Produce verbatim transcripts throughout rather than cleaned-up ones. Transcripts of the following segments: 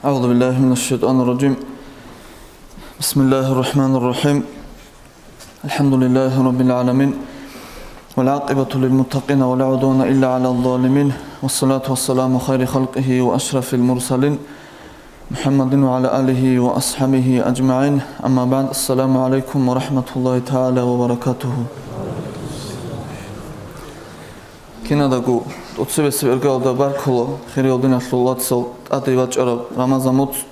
أعوذ بالله من الشيطان الرجيم. بسم الله الرحمن الرحيم. الحمد لله رب العالمين. والعاقبة للمتقين ولا عدوان إلا على الظالمين. والصلاة والسلام خير خلقه وأشرف المرسلين محمد وعلى آله وأصحابه أجمعين. أما بعد. السلام عليكم ورحمة الله تعالى وبركاته. Кинадаго тӀоцебесеб иргаялда баркула, хириял диналъул вацал, тӀаде бачӀараб Рамазан муцӀ.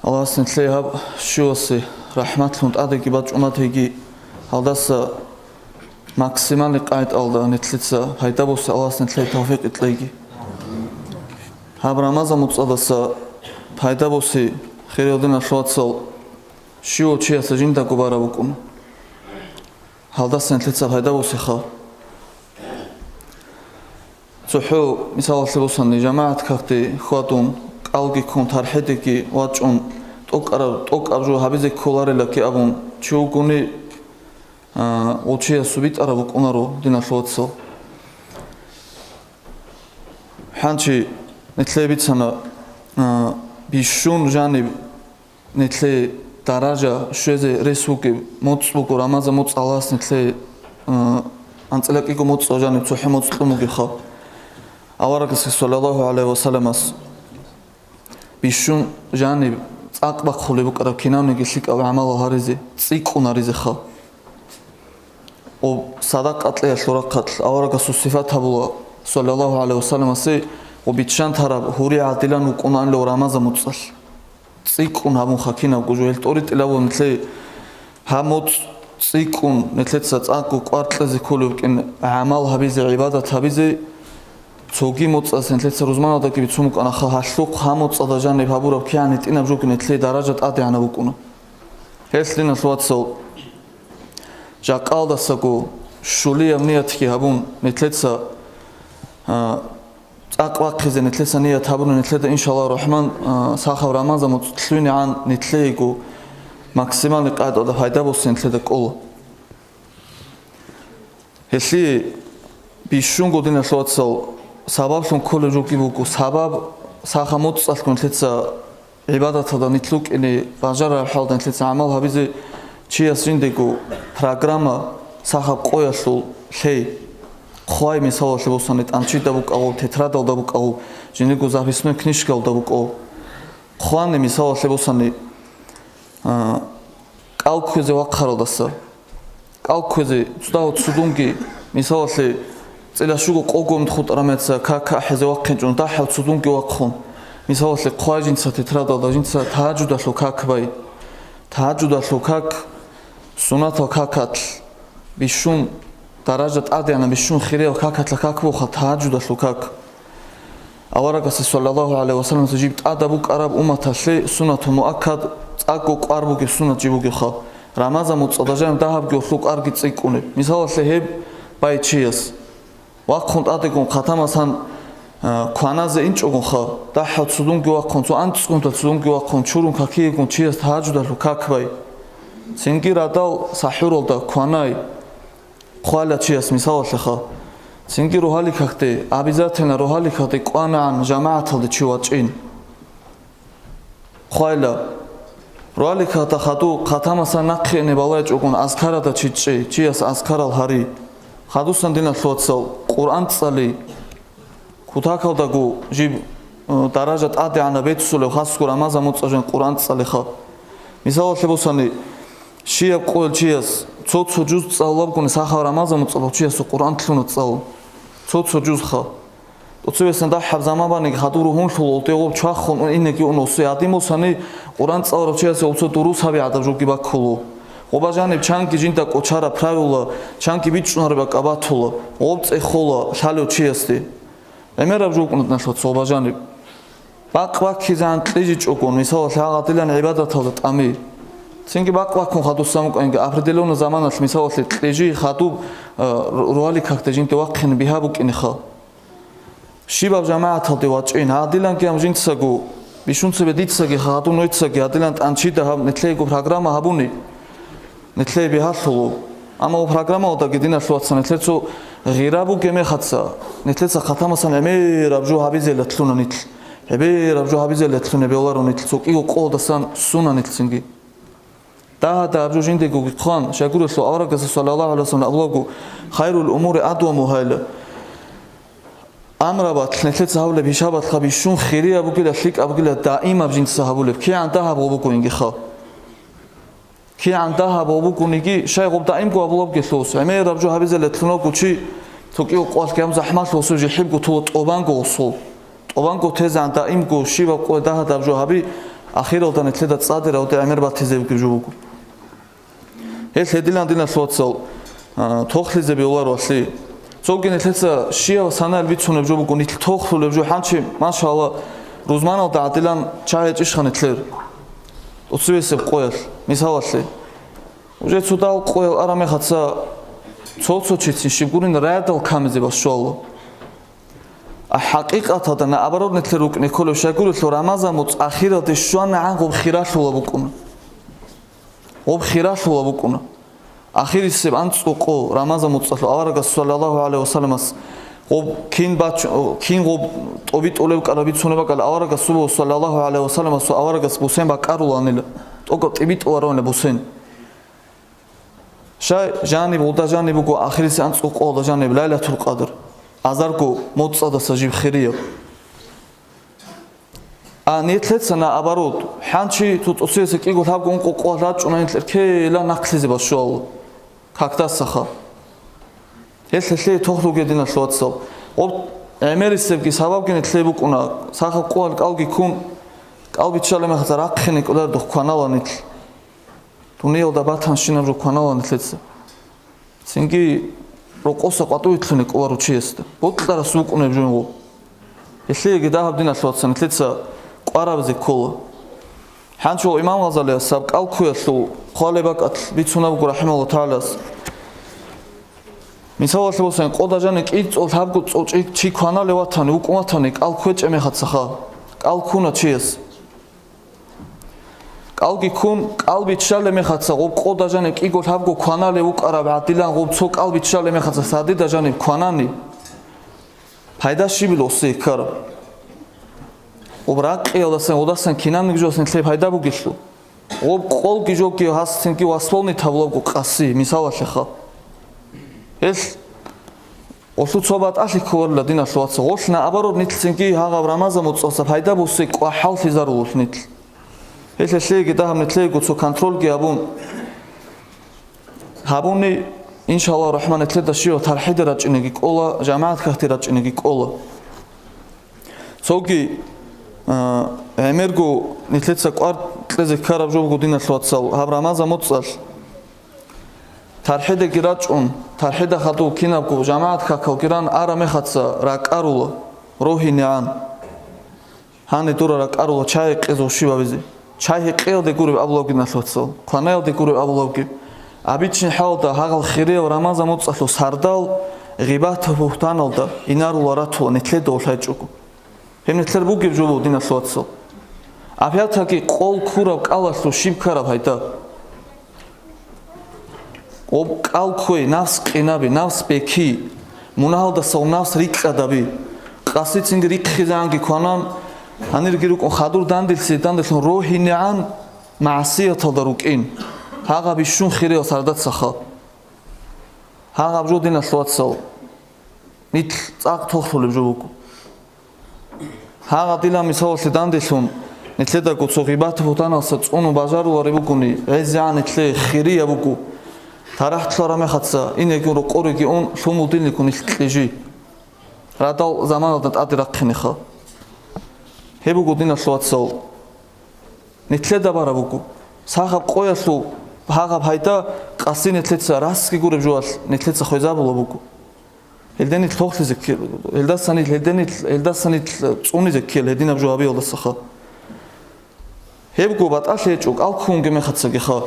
Аллагьас нилъее гьаб щивасе рахӀматлъун тӀадеги бачӀунатеги, гьалдаса максимальный къагӀидаялда нилъеца пайда босе Аллагьас нилъее тавфикъ кьеги. Гьаб Рамазан муцӀалдаса пайда босе, хириял диналъул вацал, щивав чиясда жиндаго бараб букӀун. Гьалдаса нилъеца пайда босеха. ЦохӀо, мисалалъе босани, жамагӀат какде хьвадун, кӀалги ккун, тархӀедеги вачӀун, тӀокӀараб, тӀокӀаб жо гьабизе кколарилаки абун, чи вугони, а, гъов чиясул битӀараб букӀунаро, диналъул вацал. Гьанчи нилъее бицана, а, бищун жаниб нилъее даража щвезе рес вугеб муцӀ буго, Рамазан муцӀ Аллагьас нилъее, а, анцӀила кӀиго муцӀ ва жаниб цохӀо муцӀ кьун бугеха. Аварагасги саллаллагьу гӀалайгьи вассаламас бищун жаниб цӀакъ бахъулеб букӀараб кинавниги лъикӀаб гӀамалал гьаризе, цӀикӀкӀун гьаризеха. Ва садакъатӀиялъул рахъалъ аварагасул сифат гьабула, саллаллагьу гӀалайгьи вассаламасе, ва биччан тараб гьури гӀадилан вукӀунаанилав Рамазан муцӀалъ. ЦӀикӀкӀун гьабунха кинабго жо, гьел тӀоритӀилавун нилъее гьаб муцӀ цӀикӀкӀун, нилъеца цӀакъго кӀвар кьезе кколеб букӀин гӀамал гьабизе, гӀибадат гьабизе, цоги муцӀас нилъеца рузманалдаги бицун букӀанаха, гьалъухъ гьаб муцӀалда жаниб гьабураб кигӀан гьитӀинаб жоги нилъее даража тӀадегӀанаб букӀуна. Гьелъ, диналъул вацал, жакъалдасаго щулияб ниятги гьабун, нилъеца, а, цӀакъ вахъизе нилъеца ният гьабуна, нилъеда, иншаллагь рахӀман, а, сахаб Рамазан муцӀ лъугӀинегӀан нилъеего максимальный къагӀидаялда пайда босе нилъеда кӀола. Гьелъие бищунго, диналъул вацал, сабаблъун кколеб жоги буго, сабаб сахаб муцӀалъго нилъеца гӀибадаталда нилъ рукӀине бажарараб хӀалда нилъеца гӀамал гьабизе чияс жиндего программа сахаб къоялъул лъей. Хъвай, мисалалъе босани, тӀанчида букӀагъул, тетрадалда букӀагъул, жиндего записной книжкалда букӀагъул. Хъвани, мисалалъе босани, а, кӀал кквезе вахъаралдаса. КӀал кквезе, цо дагьав цудунги, мисалалъе, цӀила щуго къого хутӀараб мехалъ как ахӀизе вахъинчӀун, дагьав цудунги вахъун. Мисалалъе, хъвай жинца тетрадалда, жинца тагьажудалъул как бай. Тагьажудалъул как, сунатал какалъ бищун, даража тӀадегӀанаб бищун хириял какалъа как буха тагьажудалъул как. Аварагасда, саллаллагьу гӀалайгьи вассаламасда, жиб тӀадаб букӀараб умматалъе суннатул муаккад, цӀакъго кӀвар бугеб суннат жиб бугебха. Рамазан муцӀалда жаниб дагьабги гьелъул кӀварги цӀикӀкӀунеб. Мисалалъе, гьеб бай чияс вахъун тӀадегун хъатамасан, а, кваназе инчӀогунха, дагьав цудунги вахъун, цо анцӀгунда цудунги вахъун, чурун какиегун чияс тагьажудалъул как бай. Цинги радал сахӀуралда кванай. Хъвала чияс, мисалалъеха. Цинги рогьалил какде, обязательно рогьалил какде кӀванагӀан жамагӀаталде чи вачӀин. Хъвайла. Рогьалил какда хадув хъатамасан нахъе ине балайчӀогун азкарада чи чӀей, чияс азкарал гьари. Хадусан, диналъул вацал, Къуръан цӀали. Кутакалдаго жиб, э, даража тӀадегӀанаб беццулеб, хасго Рамазан муцӀалъ жан Къуръан цӀалеха. Мисалалъе босани, щияб къоял чияс цо-цо жуз цӀалулеб бугони, сахаб Рамазан муцӀалъ гьев чиясул Къуръан лъуна цӀалун. Цо-цо жузха. ТӀоцебесеб дагьаб заман баниги хадур ругьунлъул гъолде гъоб чвахун инеги ун осуе гьадин босани, Къуръан цӀаларав чиясе гъоб цо дурус гьаби гӀадаб жоги баккулу. Гъоба жаниб чанги жинда кӀочараб правила, чанги бичӀчӀунареб бакӀа батула, гъоб цӀехола лъалев чиясде. ГӀемераб жо букӀуна, диналъул вацал, гъоба жаниб. Бакъ баккизегӀан кьижичӀогун, мисалалъе, гьагъадилан гӀибадаталда тӀами. Цинги бакъ баккун хадусан букӀанги, определённый заманалъ, мисалалъе, кьижи хадуб, э, ру-, рогьалил какде жинде вахъине бигьа букӀинеха. Щибаб жамагӀаталде вачӀин, гьадиланги гьаб жинцаго, бищун цебе дицаги, хадуб нойцаги, гьадилан тӀанчида гьаб нилъеего программа гьабуни. Нилъее бигьалъулу. Амма гьаб программалдаги, диналъул вацал, нилъер цо гъира бугеб мехалъ, нилъеца хъатамасан гӀемераб жо гьабизейилан лъуна нилъ. ГӀемераб жо гьабизеллъун гьеб гьоларо нилъ цо кӀиго къолдасан сунанилъцинги. Дагьа-дагьаб жо жиндего хъван, щайгурелъул аварагас саллаллагьу гӀалайгьи вассалам абулаго: «Хайрул умури адвамугьа», амрабат, нилъеца гьабулеб, гьишабат гьаб бищун хирияб бугила, лъикӀаб бугила, даимаб жинца гьабулеб, кигӀан дагьаб гъо бугониги хал. КигӀан дагьаб гъо бугониги, щай гъоб даимго абулабги лъос, гӀемераб жо гьабизеллъун вуго чи, цо кӀиго къолъги гьабун захӀмалъугьусев жихӀибго тула тӀубанго гъосул. ТӀубанго тезегӀан даимго щибаб къоялъ дагьа-дагьаб жо гьаби, ахиралда нилъеда цӀадиравде гӀемер батизе бугеб жо буго. Гьелъ гьедилан, диналъул вацал, а, тохлъизе бегьуларо гьалъи. Цоги нилъеца щиял санаялъ бицунеб жо буго, нилъ тохлъулеб жо хӀанчи, машалла, рузманалда гӀадилан чагӀи гьечӀищха нилъер? ТӀоцебесеб къоялъ, мисалалъе. Уже цо дагьал къоял араб мехалъ цо-цо чицин щиб гурин райдал камизе бащула. А хӀакъикъаталда наоборот нилъер рукӀине кколеб, щайгурелъул Рамазан муцӀ ахиралде щванагӀан гъоб хиралъула букӀуна. Гъоб хиралъула букӀуна. Ахирисеб анцӀго къо Рамазан муцӀалъул аварагас саллаллагьу гӀалайгьи вассаламас гъоб кин бач-, кин гъоб тӀобитӀулеб кӀала бицунеб бакӀал аварагас, саллаллагьу гӀалайгьи вассаламасул аварагас бусен бакӀаруланила, тӀокӀаб тӀибитӀуларонила бусен. Щай жаниб, гъуда жаниб буго ахирисеб анцӀго къоялда жаниб Лайлатул Къадр, азарго моцӀалдаса жиб хирияб. А нилъеца наоборот, хӀанчи цо тӀоцебесеб кӀиго лъабго ункъо къоялъ рачӀуна нилъер ккела нахълъизе бащула, какдасаха. Гьелъ гьелъие тохлъуге, диналъул вацал. Гъоб гӀемерисебги сабабги нилъее букӀуна, сахаб къоялъ кӀалги ккун, кӀал биччалеб мехалъ рахъине кӀолареб духъ кванала нилъ. Дуниялда батанщинаб жо кванала нилъеца. Цинги рокъоса къватӀиве лъугьине кӀоларо чиясда. Бокьарас вукӀунеб жо гъо. Гьелъиеги дагьаб, диналъул вацал, нилъеца кӀварабизе ккола. ХӀанчо имам Гъазалияс гьаб кӀал ккуялъул хъвалеб бакӀалъ бицунеб буго, рахӀимагьуллагьу тагӀалас. Мисалалъе босани, къоялда жаниб кӀицӀго лъабго цо чи, чи кваналев ватани, вукӀун ватани, кӀал кквечӀеб мехалъ цаха. КӀал ккуна чияс. КӀалги ккун, кӀал биччалеб мехалъ гъоб къоялда жаниб кӀиго лъабго кваналев вукӀараб гӀадилан гъоб цо кӀал биччалеб мехалъ садида жаниб кванани, пайда щибила гъосие ккараб? Гъоб ракъиялдасан, гъодасан кинабниги жоялдасан нилъее пайда бугелъул. Гъоб къолги жоги гьас цинги восполнить гьабулеб буго къаси, мисалалъеха. Гьелъ гъолъул цо батӀалъи кколарила, диналъул вацал. Гъолъ наоборот нилъ цинги гьагъаб Рамазан муцӀалъа пайда буссей кӀвахӀаллъизарулелъ нилъ. Гьелъ гьелъиеги дагьаб нилъеего цо контрольги гьабун, гьабуни, иншаллагьу рахӀман, нилъеда щивав тархӀиде рачӀинеги кӀола, жамагӀат хьахьде рачӀинеги кӀола. Цоги, а, гӀемерго нилъеца кӀвар кьезе ккараб жо буго, диналъул вацал, гьаб Рамазан муцӀалъ тархӀидеги рачӀун, тархӀида хадув кинабго жамагӀат какалги ран араб мехалъ ракӀарула, рогьинегӀан. Гьаниб дура ракӀарула чай гьекъезе щибабизе. Чай гьекъеялде гуреб абулебги, диналъул вацал, кванаялде гуреб абулебги. Обычный хӀалалда гьагъал хириял Рамазан муцӀалъул сардал гъибатаб-бугьтаналда инарула ратула, нилъеда гъолъайчӀого. Гьеб нилъер бугеб жо буго, диналъул вацал. Опять-таки къол ккураб кӀалалъул щиб ккараб гьайда? Гъоб кӀал кквей, нафс къинаби, нафс бекий, мунагьалдаса гъоб нафс рикьадаби, къасицинги риххизегӀанги кванан, гьанирги рукӀун хадур данделъи данделъун рогьинегӀан магӀсияталда рукӀин, гьагъаб бищун хириял сардацаха. Гьагъаб жо, диналъул вацал, нилъ цӀакъ тохлъулеб жо буго. Гьагъа дила мисалалъе данделъун, нилъедаго цо гъибат-бугьтаналъа цӀунун бажарулареб бугони, гӀезегӀан нилъее хирияб буго. ТарахӀ лъараб мехалъ инеги рокъореги ун, лъумулдинего нилъ кьижи. Радал заманалда тӀаде рахъинеха. Гьеб буго, диналъул вацал, нилъеда бараб буго. Сахаб къоялъул гьагъаб гьайда къаси нилъеца расги гуреб жоялъ нилъеца хвезабулаб буго. Гьелде нилъ тохлъизе ккел, гьелдаса нилъ, гьелде нилъ, гьелдаса нилъ цӀунизе ккел гьединаб жо гьабиялдасаха. Гьебго батӀалъи гьечӀо кӀал ккунги мехацагиха.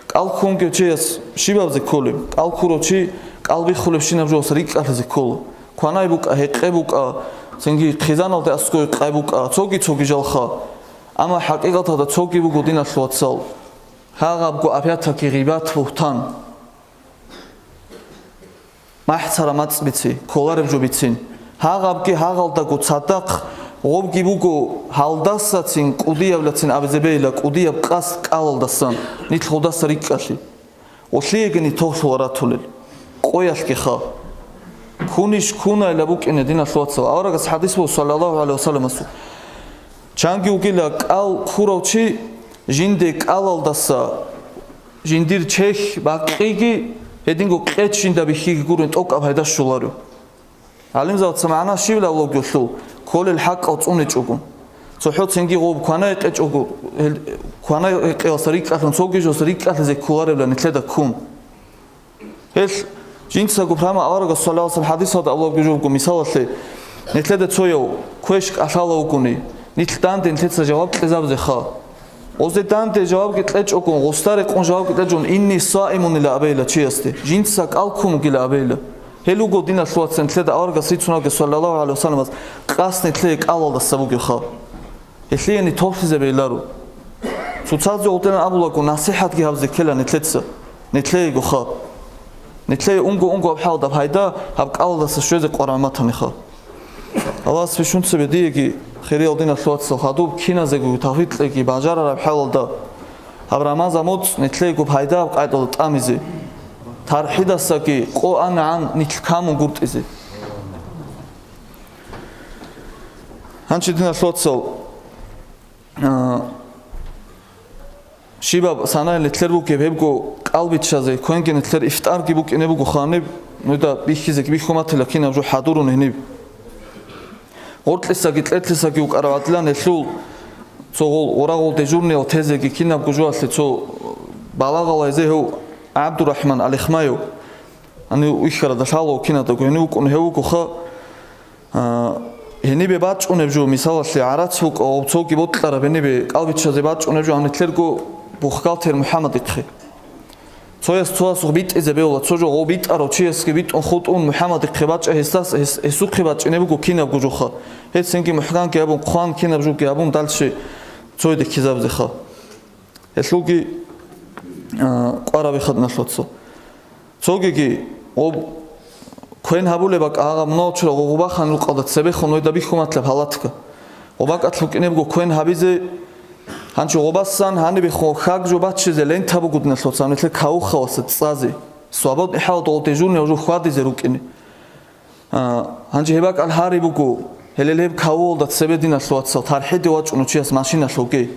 КӀал ккунги чияс щибабзе кколеб? КӀал ккурав чи кӀал биххулебщинаб жоялъ рикӀкӀалъизе ккола. Кванай букӀа, гьекъей букӀа, цинги хъизаналде аскӀове къай букӀа, цоги-цоги жалха. Амма хӀакъикъаталда цоги буго, диналъул вацал. Гьагъабго опять-таки гъибат-бугьтан. МахӀцара мацӀ бици, кколареб жо бицин. Гьагъабги гьагъалдаго цадахъ Гъобги буго гьалдасацин кӀудияблъацин абизе бейла, кӀудияб къасд кӀалалдасан, нилъ гъодаса рикӀкӀалъи. Гъолъиегени тоглъула ратулел. Къоялъги ха. Кунищ кунайла букӀине, диналъ вацал. Аварагас хӀадис буго, саллаллагьу гӀалайгьи вассаламасул. Чанги вугила кӀал ккурав чи, жинде кӀалалдаса жиндир чехь бакъиги, гьединго къеч жинда бихьиги гурин тӀокӀаб пайда щоларо. ГӀалимзабаца магӀна щивилан вугелъул, кколел хӀакъав цӀуничӀого. ЦохӀо цинги гъоб квана-гьекъечӀого, гьел квана-гьекъеялъа рикӀкӀалъун цоги жоса рикӀкӀалъизе кколаребла нилъеда ккун. Гьел жинцаго прямо аварагас, саллаллагьу гӀалайгьи вассалам, хӀадисалда абулеб жо буго, мисалалъе, нилъеда цояв квеш кӀалъала вугони, нилъ данде нилъеца жаваб кьезабизе ха. Гъозе данде жавабги кьечӀого, гъосда рекъон жавабги кьечӀого, «Инни саимун» ила абейла чиясде, жинца кӀал ккун вугила абейла. Гьел вуго, диналъ вацал, нилъеда аварагас рицунги, саллаллагьу гӀалайгьи вассаламас, къасд нилъее кӀалалдаса бугебха. Гьелъиени тоглъизе бегьиларо. Цоцазе гъутӀилан абулаго, насихӀатги гьабизе ккела нилъеца, нилъеего ха. Нилъее унго-унго абхӀалда пайда гьаб кӀалалдаса щвезе къварагӀматаниха. Аллагьас бищун цебе диеги, хириял диналъ вацал, хадуб киназего тавфикъ кьеги, бажарараб хӀалалда гьаб Рамазан моцӀ нилъеего пайда гьаб къайдалда тӀамизе, тархӀидасаги къо анагӀан нилъ камун гуртӀизе. Гьанчи, диналъ вацал, а, щибаб санай нилъер бугеб, гьебго кӀалбиччазе, квенги нилъер ифтарги букӀине буго ханиб, нуда бихьизеги бихьун батила кинаб жо хӀадурун гьениб. Гъоркьисаги кьетлъисаги вукӀарав гӀадлан гьелъул цо гъол, гъорагъул дежурниял тезеги кинабго жоялъе цо балагъала гьезе гьев ГӀабдурахӀман Алихмаев, гьанив вихьарада лъалав кинадаго гьенив вукӀун гьев вугоха. А, гьенибе бачӀунеб жо, мисалалъе, гӀарац букӀа ва цоги бокьараб гьенибе кӀалбиччазе бачӀунеб жо гьанилъерго бухгалтер МухӀаммадихъе. Цояс цоясухъ битӀизе бевла, цо жо гъов битӀарав чиясги битӀун хутӀун МухӀаммадихъе бачӀа, гьесдас, гьес, гьесухъе бачӀине буго кинабго жоха. Гьесинги мухӀканги абун, хъван кинаб жоги абун, дальше цойде ккезабизеха. Гьелъулги, а, кӀварабиха, диналъ вацал. Цогиги, гъоб квен гьабулеб бакӀ гьагъаб мунагьал чураб гъугъубахан рукъалда цебехун гьойда бихьун батила палатка. Гъоб бакӀалъ букӀинебго квен гьабизе, гьанчи гъобасан гьанибехун хьаг жо баччизе лента буго, диналъ вацал, нилъер кавухъаваса цӀазе. Свободный хӀалалда гъов дежурный жо хьвадизе рукӀине. А, гьанчи гьеб бакӀалъ гьари буго, гьелел гьеб кавуялда цебе, диналъ вацал, тархӀиде вачӀун чияс машиналъуге.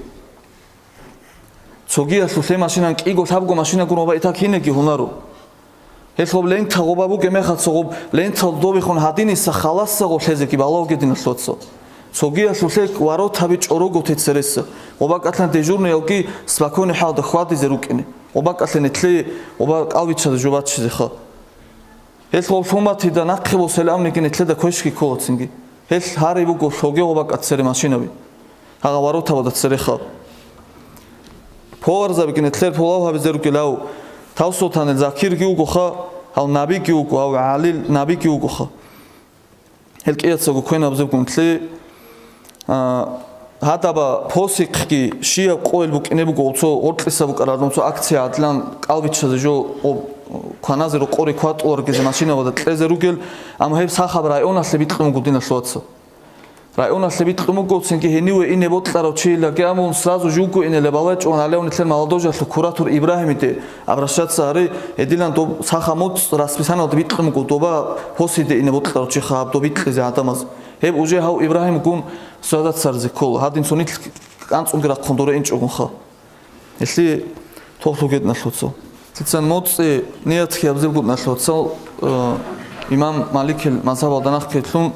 Цогиялъулъе машинан кӀиго лъабго машина гуроба итак гьинеги гьунаро. Гьелъ гъоб лента гъоба бугеб мехалъ цо гъоб лентал добихун гьадиниса халасса гъоб лъезеги балавги, диналъ вацал. Цогиялъулъе воротаби чӀорого те цереса. Гъоб бакӀалъан дежурныйалги спокойный хӀалда хьвадизе рукӀине. Гъоб бакӀалъе нилъее гъоба кӀалбиччазе жо баччизеха. Гьелъ гъоб лъун батида нахъе босел амниги нилъеда квешги кколацинги. Гьелъ гьари буго лъоге гъоб бакӀа цере машинаби. Гьагъа воротабада цереха. Поварзабиги нилъер пулав гьабизе ругел гьав Тавсултанил Закирги вугоха, гьав набиги вуго, гьав ГӀалил набиги вугоха. Гьел кӀияцаго квен гьабзебгун лъе, а, гьадаба посихъги щияб къойил букӀине буго, цо гъоркьиса букӀаралдун цо акция гӀадлан кӀалбиччазе жо, о, кваназе рокъоре кватӀуларгизе машинабада кьезе ругел, амма гьеб сахаб районалъе бикьун буго, диналъ вацал. Районалъе бикьун буго, цинги гьениве ине бокьарав чилаги амун сразу жуго инелеб балачӀун гьалев нилъер молодёжалъул куратор Ибрагьимиде обращаться гьари, гьедилан доб саха моцӀ расписаниялда бикьун буго, доба посиде ине бокьарав чи хаб доб бикьизе гӀадамаз. Гьеб уже гьав Ибрагьимгун связаться гьаризе ккола, гьадин цо нилъ кӀанцӀунги рахъун доре инчӀогунха. Гьелъие тоглъуге, диналъ вацал. Лъицан моцӀи ниятги гьабзебго, диналъ вацал, э, имам Маликил мазгьабалда нахъе лъун,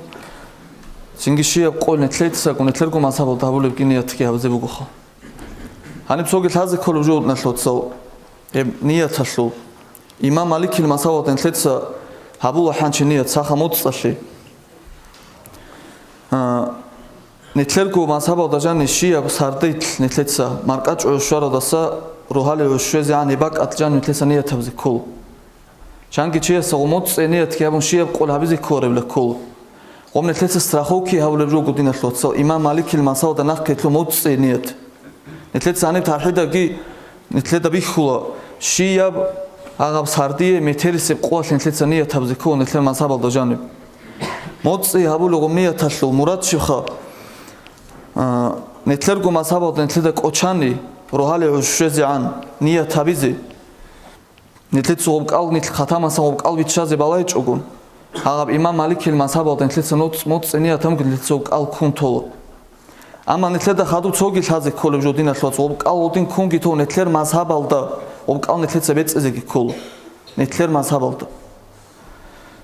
цинги щияб къойил нилъецаго, нилъерго мазгьабалда гьабулебги ниятги гьабзе бугоха. Гьаниб цоги лъазе кколеб жо, диналъ вацал, гьеб нияталъул. Имам Маликил мазгьабалда нилъеца гьабула хӀанчи ният саха моцӀалъе. А, нилъерго мазгьабалда жаниб щияб сардилъ нилъеца маркӀачӀ гӀур щваралдаса рогьалил гӀур щвезегӀан гьеб бакӀалъ жаниб нилъеца ният гьабзе ккола. Чанги чиясда гъо моцӀе ниятги гьабун щияб къойил гьабизе кколаребила ккола. Гъоб нилъеца страховки гьабулеб жо буго, диналъ вацал, имам Маликил мазгьабалда нахъе лъун моцӀе ният. Нилъеца гьаниб тархӀидаги нилъеда бихьула, щияб гьагъаб сардие метерисеб къоялъ нилъеца ният гьабзе ккола нилъер мазгьабалда жаниб. МоцӀи гьабулеб гъоб нияталъул мурад щибха? А, нилъерго мазгьабалда нилъеда кӀочани, рогьалил гӀуж щвезегӀан ният гьабизе, нилъеца гъоб кӀал, нилъ хатамасан гъоб кӀал биччазе балайчӀогун, гьагъаб имам Маликил мазгьабалда нилъеца ноцӀ-, моцӀе ният гьабун нилъеца гъоб кӀал ккун тола. Амма нилъеда хадуб цоги лъазе кколеб жо, диналъул вацал, гъоб кӀал гъодин ккунги тов, нилъер мазгьабалда гъоб кӀал нилъеца бецӀизеги ккола, нилъер мазгьабалда.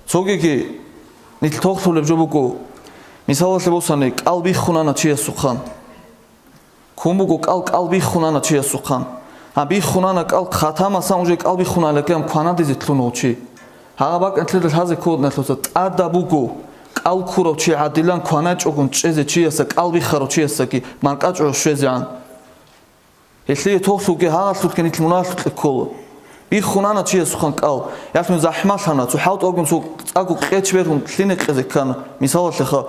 Цогиги нилъ тохлъулеб жо буго, мисалалъе босани, кӀал биххун ана чиясухъан. Ккун буго кӀал, кӀал биххун ана чиясухъан. Гьа, биххун ана кӀал, хатамасан уже кӀал биххун ана, кванадизе лъуна чи. Гьагъа бакӀ нилъеда лъазе ккола, диналъул вацал, тӀадаб буго кӀал ккурав чи гӀадилан кваначӀогун чӀезе чияса, кӀал биххарав чиясаги маркӀачӀого щвезегӀан. Гьелъие тохлъуге гьагъалъулъги нилъ мунагьалъукье ккола. Биххун ана чиясухъан кӀал, ялъун захӀмалъана, цо хӀалтӀугун цо цӀакъго къеч бергьун лъине кьезе ккана, мисалалъеха.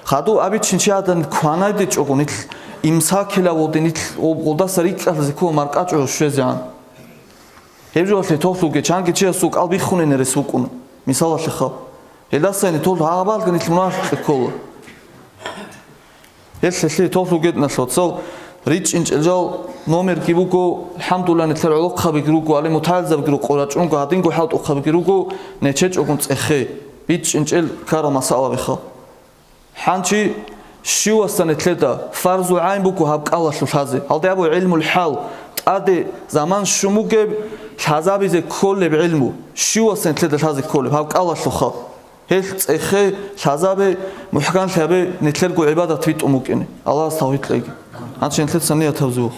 Хадув абичин чи гӀадан кванайдечӀого, нилъ имсакилавулде, нилъ гъолдаса рикӀкӀалъизе ккола маркӀачӀого щвезегӀан. Гьеб жоялъе тохлъуге, чанги чиясул кӀал биххунене рес вукӀун, мисалалъеха. Гьелдасайни тохлъу гьагъабалги нилъ мунагьалъукье ккола. Гьелъ гьелъие тохлъуге, диналъул вацал, ричӀчӀинчӀел жал номерги буго, алхӀамдулиллагь, нилъер гӀолохъабиги руго, гьале мутагӀилзабиги рукъо, рачӀунго гьадинго хӀалтӀухъабиги руго, нечечӀогун цӀехе, бичӀчӀинчӀел ккарал масъалабиха. Гьанчи щивасан нилъеда фарзу гӀайн буго гьаб кӀалалъулъ лъазе. Гьалде абу гӀилмул хӀал, тӀаде заман щун бугеб лъазабизе кколеб гӀилму, щивасан нилъеда лъазе кколеб гьаб кӀалалъуха. Гьелъ цӀехе, лъазабе, мухӀканлъи гьабе, нилъерго гӀибадат битӀун букӀине. Аллагьас тавфикъ кьеги. Гьанчи нилъеца ният гьабзе вух.